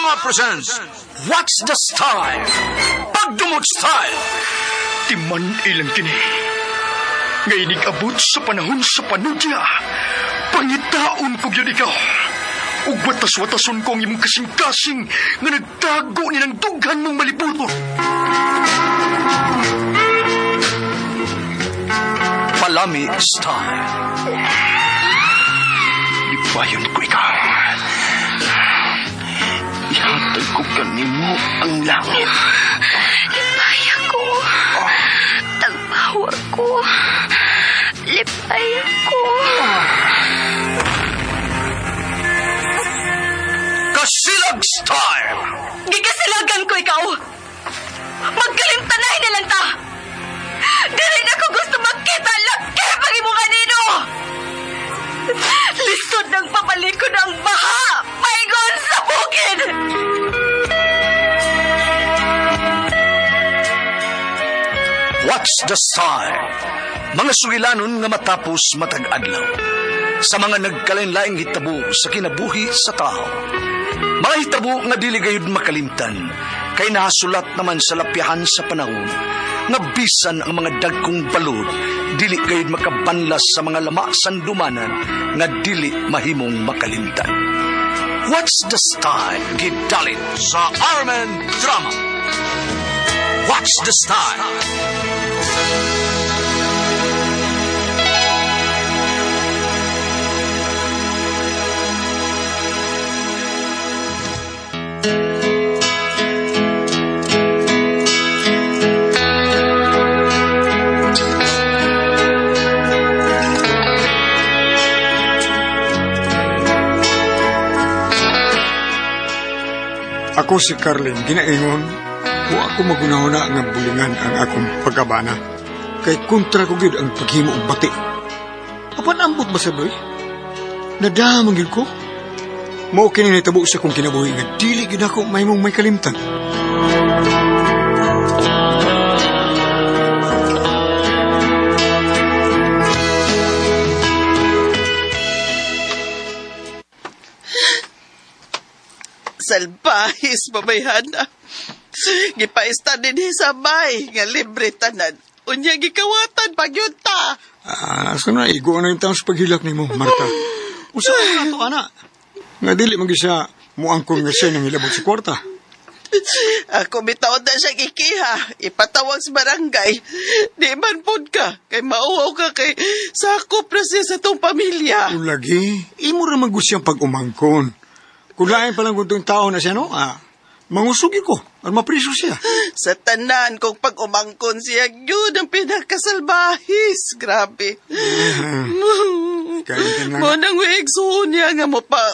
Drama presents What's the Style? Pagdumot Style! Timan ilang kini. Ngay abot sa panahon sa panudya. Pangitaon ko gyud ikaw. Ug watas-watason ko ang imong kasing-kasing nga nagtago ni ng dughan mong malibuton. Palami Style. Lipayon ko ikaw. Ihatag ko kanimo ang langit. Lipay ako. Tagpawa ko. Lipay ako. Kasilag Style! Gikasilagan ko ikaw. Magkalimtanay na lang ta. Dili na ko gusto magkita laki pag imo kanino. Lisod ng papalikod ang baha. Paingon sa bukid. What's the Style? Mga sugilanon nga matapos matag adlaw. Sa mga nagkalain-laing hitabo sa kinabuhi sa tao. Mga hitabo nga dili gayud makalimtan kay nahasulat naman sa lapyahan sa panahon nga bisan ang mga dagkong balod dili gayud makabanlas sa mga lama sandumanan nga dili mahimong makalimtan. What's the Style? Gidalit sa Armen Drama. What's the Style? Ako si Carlin, ginaingon, wa ako magunahuna nga bulingan ang akong pagkabana. Kay kontra ko gyud ang paghimo og bati. Apan ambot ba sa doy? Nadamang gyud ko. Mao kini nahitabo sa akong kinabuhi nga dili gyud ako mahimong may kalimtan. Salbahis babayhana. Gipaista din sa bay nga libre tanan. Unya gikawatan pagyud ta. Ah, so na igo na yung taon sa paghilak nimo, Marta. Usa man ato ana. Nga dili man gyud siya muangkon nga siya nang hilabot sa kwarta. Ako bitaw na siya gikiha. Ipatawag sa barangay. Di man pud ka. Kay mauwaw ka kay sakop na siya sa tong pamilya. Ulagi, imo ra man gud siyang pag-umangkon. Kung lain pa lang gud tao na siya, no? Ah, mangusugi ko. At mapriso siya. Sa tanan kung pag umangkon siya, yun ang pinakasalbahis. Grabe. Kalimtan lang. Mo nang wiigsuon niya nga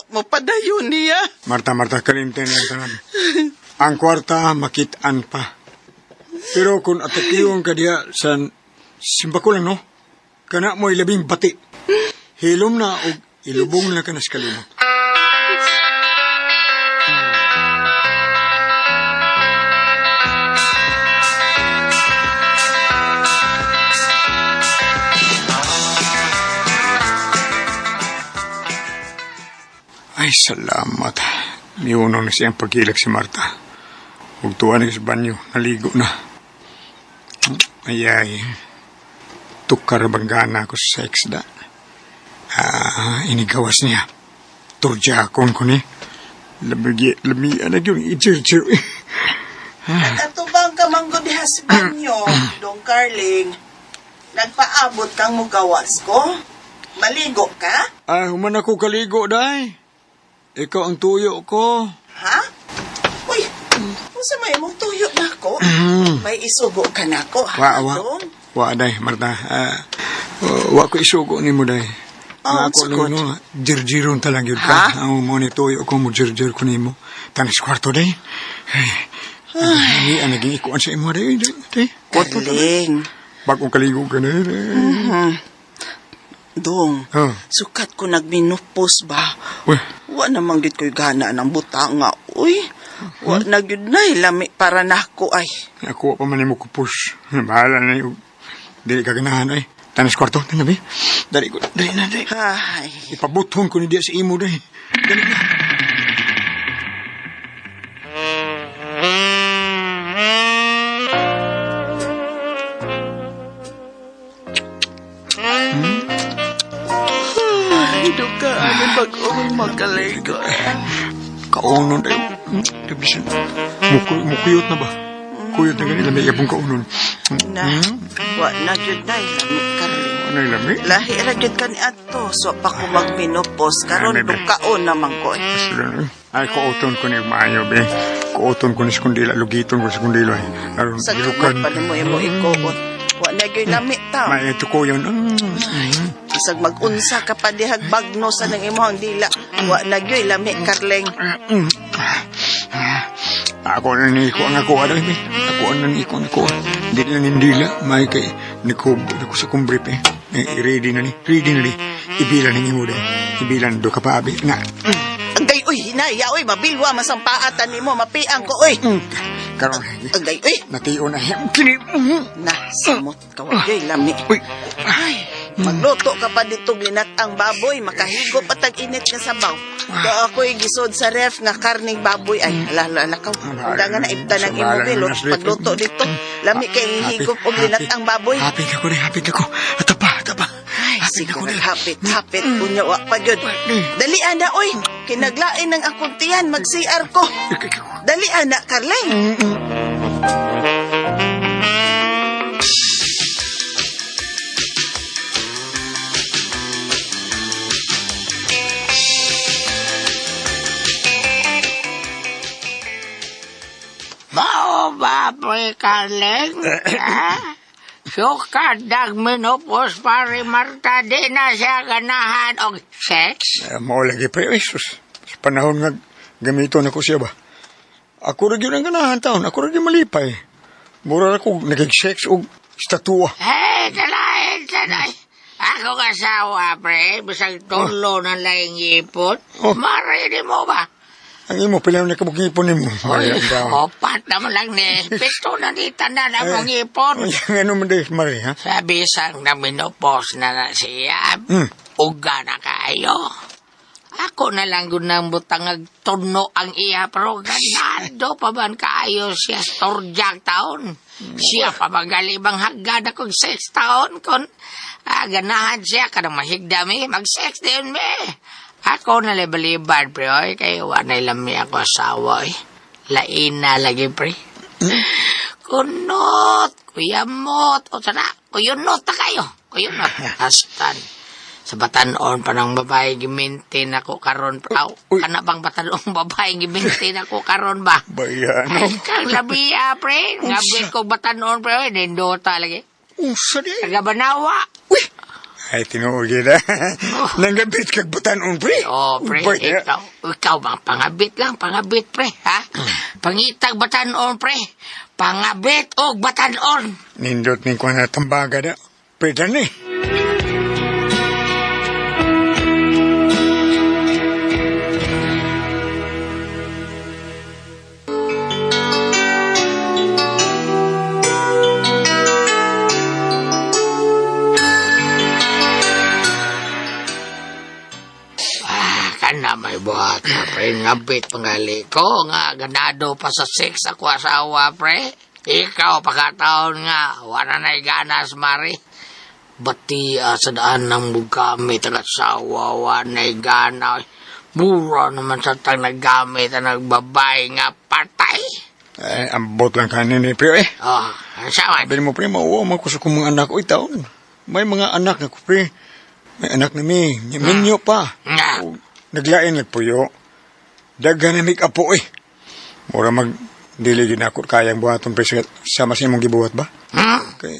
mapadayon niya. Marta, Marta, kalimtan lang tanan. Ang kwarta, makitaan pa. Pero kung atakiyon ka diya sa simba ko lang, no? Kana mo'y labing bati. Hilom na o ilubong na ka na sa kalimot. Ay, salamat. Miuno na siyang pagkilak si Marta. Huwag tuwa na sa banyo. Naligo na. Ay, ay. Tukar bang gana ako sa sex da. Ah, inigawas niya. Turja akon ko ni. Labigi, lami, ano yun, ichir-chir. Nagkatubang ka man gud diha sa banyo, Dong Carling. Nagpaabot kang mugawas ko? Maligo ka? Ay, human ako kaligo, day. Ikaw ang tuyo ko. Ha? Uy, unsa may imong tuyo nako? May isugo ka nako, ha, Wa, wa. Dong? Wa, day, Marta. Ah, wa ko isugo ni mo, day. Oh, Ang ako sugod. lang, no, jirjiron talang yun Ha? ka. Ang mo ni tuyo ko mo jirjir ko nimo. Tanis kwarto, day. Ay, hindi, ang naging ikuan sa imo, day. Day, day. Kwarto, day. Carling, Bagong kaligo ka na, day. Dong, Oh. sukat ko nagminupos ba? Uy, Wa namang gid ko'y gana ng butanga, uy. Wa na gyud nay lami para nako ay. ako pa man mo kupus. Bahala na yung dili ka ganahan, ay. Tanis kwarto, tanabi. Dali ko, dali na, dali. Ay, Ipabuthon ko ni diya sa imo, day. Dali na. Kaligo. Kaunon tayo. Bisan. Mukuyot na ba? Kuyot na ganila. May iyabong kaunon. Na, wa na gyud na lami Karling. Ano yung lami? Lahi ra gyud kani adto. So pa ko magminopos karon Ay, bebe. dukaon naman ko. Ay, kuoton ko ni maayo, be. Kuoton ko ni sa kundila. Lugiton ko sa kundila. Aron, Sa gilukan. kamot pa nimo imo ikuot. Wa na gyud lami ta. May ito ko yun. Isag mag-unsa ka pa dihag bagno sa nang imong dila. Wa na gyud lami Karling. Ako na ni ko ang ako ano be. Ako na ni ko ang ako. Di na nindila may kay niko niko sa kumbrip eh. Ready na ni. Ready na ni. Ibilan ni imo de. Ibilan do ka pa abi nga. Agay uy hinaya uy mabilwa man sang paatan nimo mapiang ko uy. Karon Agay uy natiyo na hem kini. na samot ka wa gyud lami. Uy. Ay, magluto ka pa dito ginatang baboy, makahigop at tag-init nga sabaw. Do ako'y gisod sa ref nga karning baboy ay ala ala ala kaw. Unda nga na ibta ng Bahala imong na sa ref. pagluto dito. Lami kay higop og ginatang baboy. Hapit ako ni, hapit ako. Atapa, atapa. Ay, Hapit sige ako ni. hapit, hapit. Unya wa pa gyud. Dali ana oy, kinaglain ng akong tiyan mag-CR ko. Dali ana, Karling. Mao ba, pre Carling? Ha? Sukad nagminopos pare Marta, di na siya ganahan og sex? Mao lagi pre, ay sus. Sa panahon nga gamiton ako siya ba. Ako ra gyud ang ganahan taon, ako ra gyud malipay. Mura ra ko nagig-sex og estatua. Hey, talain, tanay. Ako kasawa, pre, bisag tulo na laing ipon. Oh. Marili mo ba? Ang imo pila na kabuk ngipon nimo. Oy, Ay, ang opat naman lang ni. Pito na di tanan ang ipon. Ay, ano man dahil, Mari, ha? Sabi sang na minopos na na siya, uga na kayo. Ako na lang gud nang butangag tuno ang iya, pero ganado pa man kaayo siya storjak taon. Siya pa magalibang hagad akong sex taon kon ganahan siya kanang mahigda mi, mag-sex din mi. Ako na libaliban, pre, oy, kay wa na lami ako asawa, oy. Laina lagi, pre. Kunot, kuyamot, o sana, kuyunot na kayo, kuyunot. Astan. Sa batanon pa ng babae, gimintin ako karon. Aw, Uy. kana bang batanong babae, gimintin ako karon ba? Bayan, no? Ay, kang labi, pre. Ngabit ko batanon, pre. Nindota lagi. Unsa di? Taga Banawa. Uy! Ay, tinuod gid, ha? Nanggabit kag batanon, pre. Oh, pre, Baya. ikaw bang pangabit lang, pangabit, pre, ha? Pangitag batanon, pre. Pangabit og batanon. Nindot ning kuha na tambaga na. Pwede ni. Ah, kana may buhat na, pre. Ngabit pangali ko nga, ganado pa sa sex ako asawa, pre. Ikaw, pagkataon nga, wala na'y ganas, Mari. Bati sa daan ng bugamit ang asawa, wala na'y gana. Mura naman sa tang naggamit ang nagbabay nga patay. Ay, ambot lang kanin ni pre, eh. Oh, ano siya man? Sabi mo, pre, mauwa man ko sa kong mga anak. Uy, taon. May mga anak na ko, pre. May anak na mi. May Minyo pa. Nga. O, naglain nagpuyo. Daghan na mig apo, eh. Mura mag dili gid nako kayang buhaton pre sama sa imong gibuhat ba? Hmm? Kay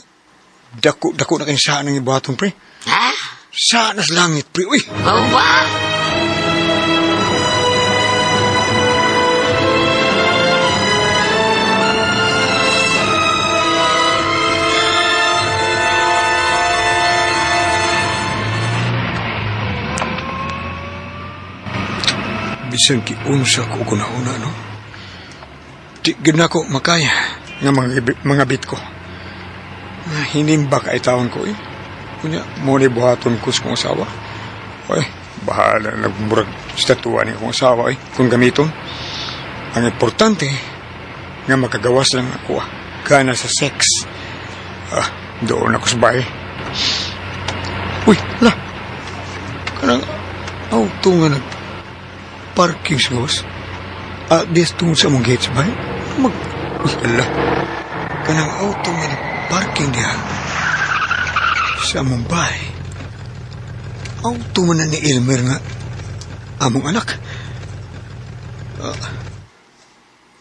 dako dako na kay saan ang gibuhaton pre. Ha? Saan sa langit pre? Uy. Oh, ba? Bisan giunsa ko og una no. Di gid nako makaya nga mga bit ko. Hinimba kay taon ko eh. Unya mo ni buhaton ko sa kong asawa. Oy, bahala na murag estatuwa ni akong asawa eh kung gamiton. Ang importante nga makagawas lang ako ah. Gana sa sex. Ah, doon ako sa bahay. Uy, la. Kanang auto nga nag Nag-parking sa gawas. Des tungod sa among gate sa bahay. Uy, ala. Kanang auto nga nag-parking diha. Sa among bahay. Auto man na ni Elmer nga among anak.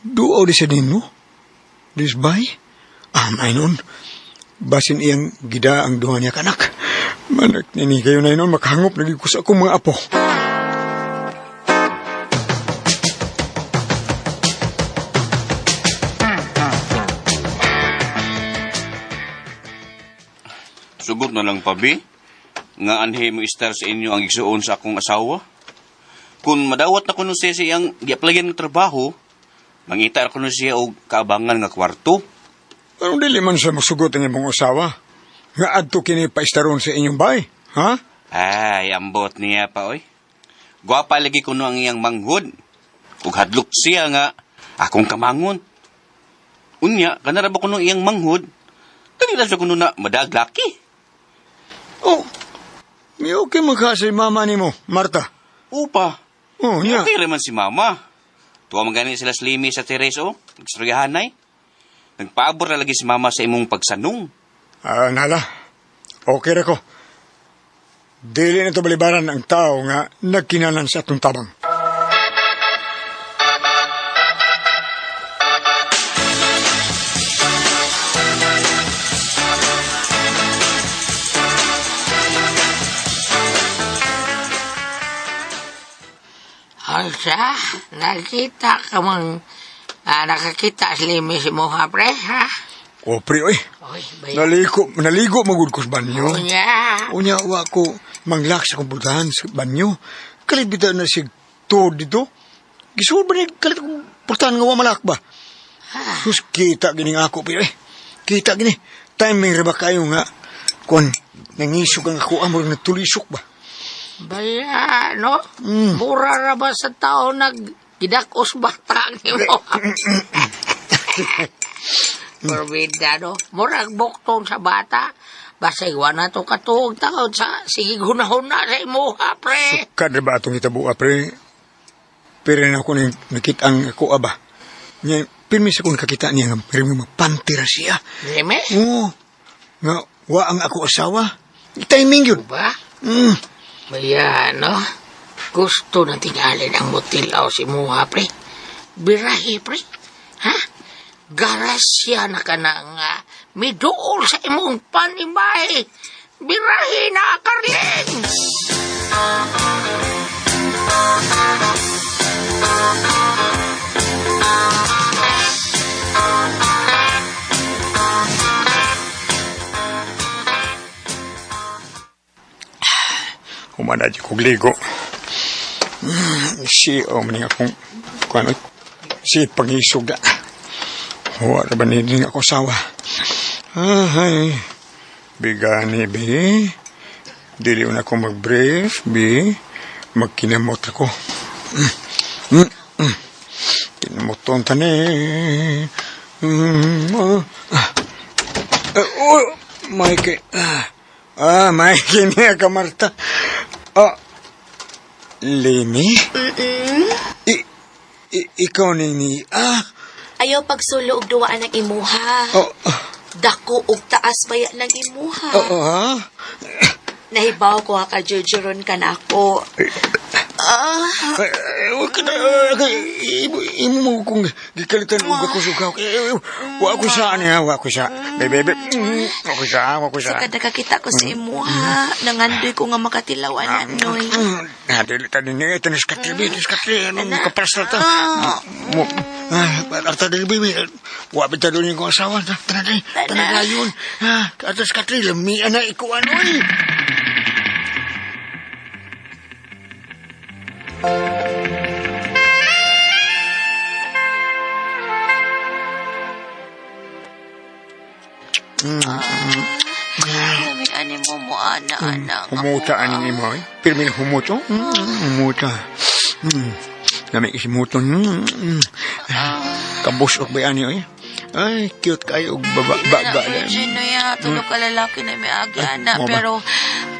Duaw di sa nino? Dis bay? May noon. Basin iyang gida ang duha niya kanak. Manak nini kayo na noon, makahangop lagi ko sa akong mga apo. Sugot na lang pa, bi. Nga anhe mo istar sa inyo ang igsuon sa akong asawa. Kung madawat na kuno siya sa iyang giaplayan ng trabaho, mangita kuno siya og kaabangan nga kwarto. Anong dili man sa masugot ang imong asawa? Nga adto kini paistaron sa inyong bay, ha? Ay, ambot niya pa, oy. Gwapa lagi kuno ang iyang manghod. Ug hadlok siya nga akong kamangon. Unya, kanara ba kuno iyang manghod? Dali ra siya kuno na madaglaki. Oh, may okay man ka sa mama nimo, Marta. Upa. Oh, nya. Okay raman si mama. Tuwa man gani sila Slimy sa Teres, oh. Nagstoryahanay. Nagpaabor na lagi si mama sa imong pagsanong. Nala. Okay ra ko. Dili na to balibaran ang tao nga nagkinalan sa atong tabang. Alsa, nakita ka mang, nakakita si Limi si Moha, pre, ha? O, pre, oy. Oy, bayan. Naligo magud ko sa banyo. Unya. Unya, wa ko manglak sa komputahan sa banyo. Kalibita na sig tuod dito. Gisuod ba niya kalit kong putahan nga wa malak ba? Sus, kita gini nga ako, pero eh. Kita gini. Timing ra ba kayo nga? Kung nangisog ang ako, amor na tulisok ba? Baya, no? Mura ra ba sa tao nag gidakos bata nimo? Porbida, no? Murag bukton sa bata. Basta iwan na to katuog taon sa sige hunahuna sa imuha, pre. Sukad ra ba atong hitabo, pre? Pero na ako nang nakita ang ako, aba. Nya, pirmi sa akong nakakita niya nga, pirmi mapantira siya. Lime? Oo. Nga, wa ang ako asawa. Timing yun. Ba? Baya, no? Gusto na tingalin ang mutilaw si Muha, pre. Birahe, pre. Ha? Garasya na ka na nga. Miduol sa imong panimay. Birahe na, Karling! Humana di kog ligo. Si o maning akong kuano si pangisog na. Wa ra ba ni ako sawa. Ay, bigani bi. Dili na ako mag-brief, bi. Magkinamot ako. Kinamoton tani. Oh, Mike. Mike niya ka, Marta. Limi? Ikaw ni Ayaw pagsulo og duwaan ng imuha. Oh, Dako og taas baya ng imuha. oh, ha? Nahibaw ko ha ka jujuron ka na ako. Huwag ka na, imo mo kung gikalitan og ako sugaw. Wa ko sa ani ha, wa ko sa. Bebe, bebe, wa ko sa, wa ko sa. Sa kada kakita ko sa imuha, nangandoy ko nga makatilaw ana noy. Dili ta din ni tanis katri, tanis katri, anong kaprasal ta? Mo, arta dili bibi. Wa bitaw dili ko asawa, tana dili, tana dayon. Atas katri lami ana iko anoy. Lami ani mo mo ana ana. Humuta aning imo eh. Pirmi na humuto. Humuta. Lami isimuton. Kabusok ba ani oy? Ay, cute kayo og baba ba ba. Virgin no ya, tulo ka lalaki na may agi ana, mo ba? pero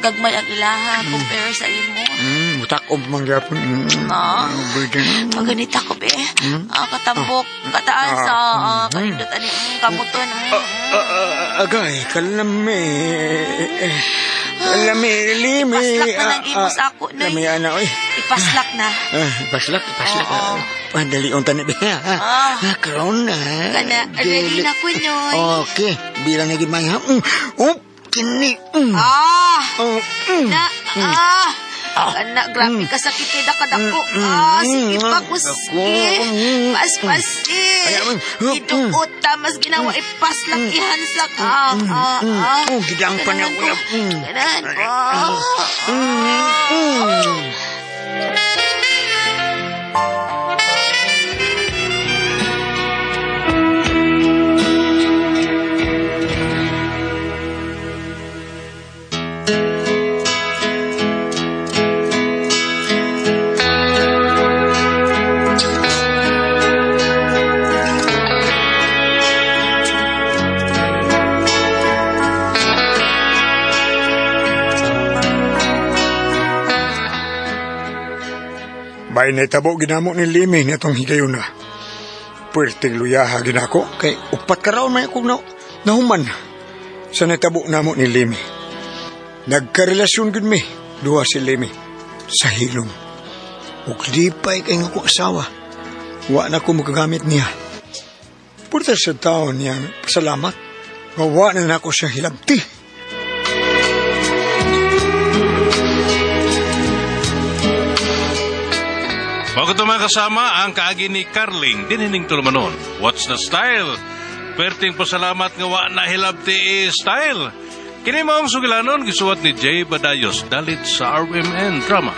gagmay ang ilaha compare sa imo. Mutak-om mangyapon. Ah. Virgin. Maganita ko, be. Ah, katambok, kataas, ah, kanindot, ani, kamuton. Agay, kalami. Kalami, limi. Ipaslak na ng imo sa ako, Nay. Lami, ana, oy. Ipaslak na. Ah, ipaslak, ipaslak. Oo. Ah, dali unta ni be. Ah. Ah, karon na. Kana, ready na ko, Noy. Okay, bilang na gid may ha. Oh, kini. Ah! Oh. Na, ah! Kana, grabe ka sakit kay dakadako. Ah, sige pa, kuski. Ako. Paspasi. Ay, Ituot ta, mas ginawa ipaslak ihansak. Ah, ah, ah. Oh, gidang pa na Ganahan ko. uyab. Ganahan ko. Ah. Bay na itabo ginamo ni Limi ni atong higayuna. Puwerteng luyaha ginako kay upat ka raw may akong na, nahuman sa naitabo namo ni Limi. Nagkarelasyon gud mi duha si Limi sa hilom. Ug lipay kay nga akong asawa. Wa na ko magagamit niya. Purta sa taon niya, pasalamat. Nga wa na nako siya hilabti. Bago ito mga kasama, ang kaagi ni Carling, dinining tulumanon. What's the style? Perting pasalamat nga wa na hilabti style. Kini maong sugilanon, gisuwat ni Jay Badayos, dalit sa RMN Drama.